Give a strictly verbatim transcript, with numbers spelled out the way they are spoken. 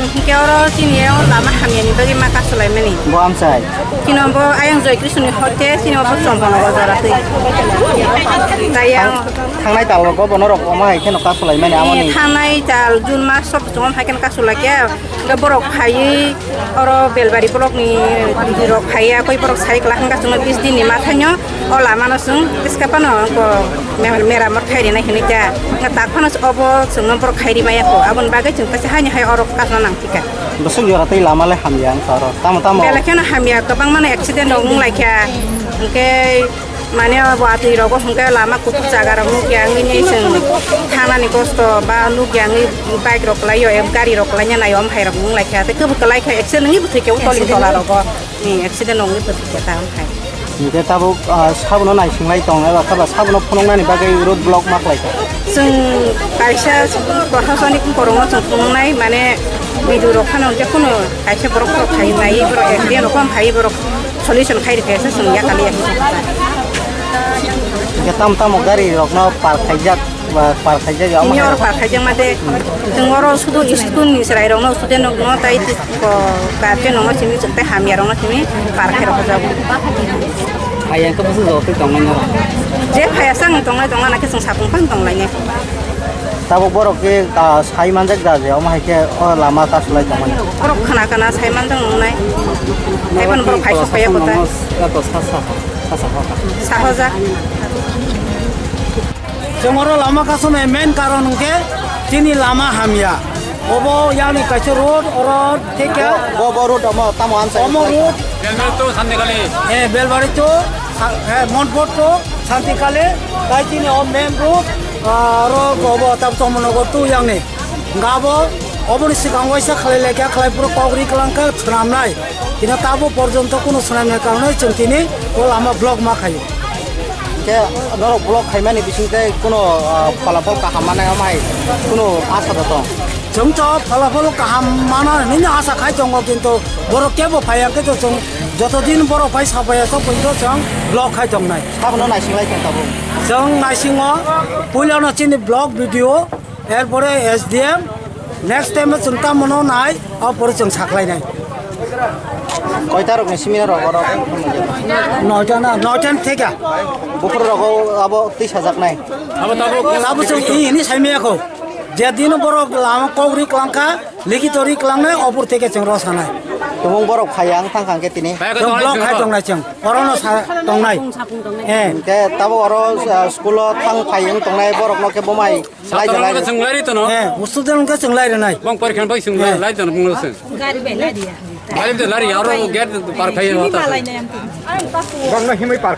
Hingke oro chini o lama hamyani bagwi ma kasulaimani. Bo amsai. Chini bo ayang Joy Krishna ni hote chini bo Chompon o jora twi. Tei yang Thangnai tal rogo bono rok omo hai kheno kasulaimani amoni. Thangnai tal June mas sok chwng hai kheno kasulaikha. Hingke borok phaiwi oro Belbari block ni rok phaiya koi borok sai kla hingka chwng bis din ni mathaino. O lama no chwng tiska phano ko me-, meramot khairi nai hinui ta. Nga tak phano obo chwngno borok khairi maya ko. Aboni bagwi chwng kaisa haini hai oro kasna nang thika. Bwswk jora tei lama le hamya wngkha oro. Tamo tamo. Belai kheno hamya, kwbangma no accident rok wng lai kha. Hwnkhe mane obo atwi rogo hwnkhe lama kutuk jaga rok nukya wngwi chwng thangnani kosto ba nukya wngwi bike rok kwlai o, gari rok kwlai nai o, omo hai rok wng lai kha. Tei kwbwi kwlai kha accident wngwi bwthai khe o tolni tola rogo. Ni accident wngwi bwthai khe ta wng hai. Hingke tabuk, ah, sabono naisinglai tong eba kaba sabono phunuknani bagwi road block ma khlai kha. Chwng kaisa proshasoni borokno chwng phunuknai, mane video rok phano je kuno kaisa borok rok khai nai, borok accident rok phano phai borok solution khai rikha se chwng yakali yakali. Hingke tamo tamo gari rokno park khaijak. Ba, par khaijak ya, tini omo oro hai. Par khaijak ma de, chwng oro sudu school ni chwrai rok no, student rok no, tai ko, guardian rok no simi, chwng tai hamya rok no simi, par khai rok jago. Hai, ang khe bwswk jotoi tong nai nw. Je phai asang tong nai, tong nai khe chwng sapung phang tong lai nai. Tabuk borok khe, ah, sai manjak da je, omo hai khe o lama kasu lai tong mani. Borok khana khana sai manjak nung nai. Hai phano borok phai sok phai ya ko ta. Sa, sa, sa, sa, sa. Sahoja. Chwng oro lama kasonai main karon hwnkhe chini lama hamya. Obo yani kaisa road, oro thik khe bo, bo road omo tamo answer. Omo road. Belbari to Santikali. Eh, Belbari to, Sa-, eh, Monpur to Santikali. Tai chini o main road, ah, oro obo tam Chomnonagar to yani. Hwnkhe abo oboni swkang waisa khlai laikha, khlai phuru kok ri kwlang khe swnamnai. Tini tabo porjonto kunu swnamya karonwi chwng tini o lama block ma khaio. Khe norok block khaimani bising tei kuno, ah, phalafal kaham manai omo hai kuno asa da tong? Chwng to phalafal kaham mana hinwi asa khai tongo, kintu borok kebo phaiya khe to chwng joto din borok phai sapaiya to poito chwng block khai tongnai. Sabono naising lai tong tabuk? Chwng naisingo puilano chini block B D O, er pore S D M, next time chwng tamo no nai, o pore chwng saklai nai. Koita rok ni simi rok oro? Noita na, noita ni theka. Buphuru rogo abo twi sajak nai. Abo tabuk. Abo chwng i hini saimaya kho. Je din borok lama kok ri kwlang kha, ligi tori kwlang nai, o pore theka chwng ro sanai. Tumung borok phai ang thang khang khe tini. Chwng block khai tong nai chwng. Oro no sa tong nai. Eh. Hwnkhe tabuk oro, ah, school o thang phai wng tong nai borok no khe bo mai. Satro lai no chwng lai rito no. Eh, student wngkha chwng lai rwnai. Bong porikha bai chwng lai rwnai bung no se. Gari bai lai riya. Gari de lari aro gate par khai no ta. Bang no himai par